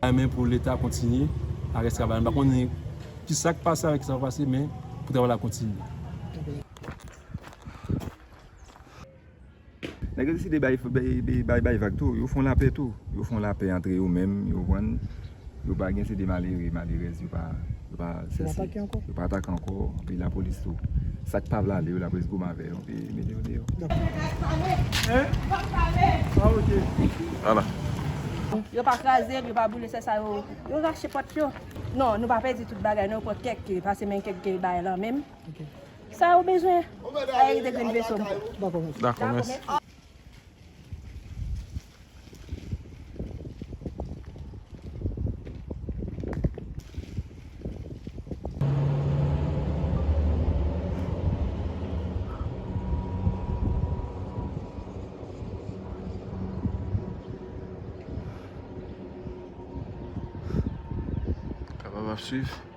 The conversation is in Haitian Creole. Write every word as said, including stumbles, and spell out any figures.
Mwen renmen pou Leta kontinye ak travay la. M pa konnen kisa k pase avèk sa k pase, men pou travay la kontinye. Nèg yo deside bay, bay, bay, bay, bay vag tou. Yo fè yon lapè tou. Yo fè yon lapè antre yo menm, yo konprann. Yo pa gen, se de malere, malerèz, yo pa, yo pa chèche. Yo pa atake ankò. Yo pa atake ankò. Anpi lapolis tou. Sa k pa vle ale yo, lapolis goumen avè yo. Anpi mete yo deyò. Dakò. Hein? Ah, ok. Ala. Yo pa kraze l, yo pa boule, se sa yo, yo rache pòt yo. Non, nou pa pèdi tout bagay, non, yo pran kèk, pase men kèk ke bay lan menm. Ok. Sa ou bezwen? Ay, de grenn veso. Dakò, mèsi. Dakò, mèsi. Kapab ap swiv.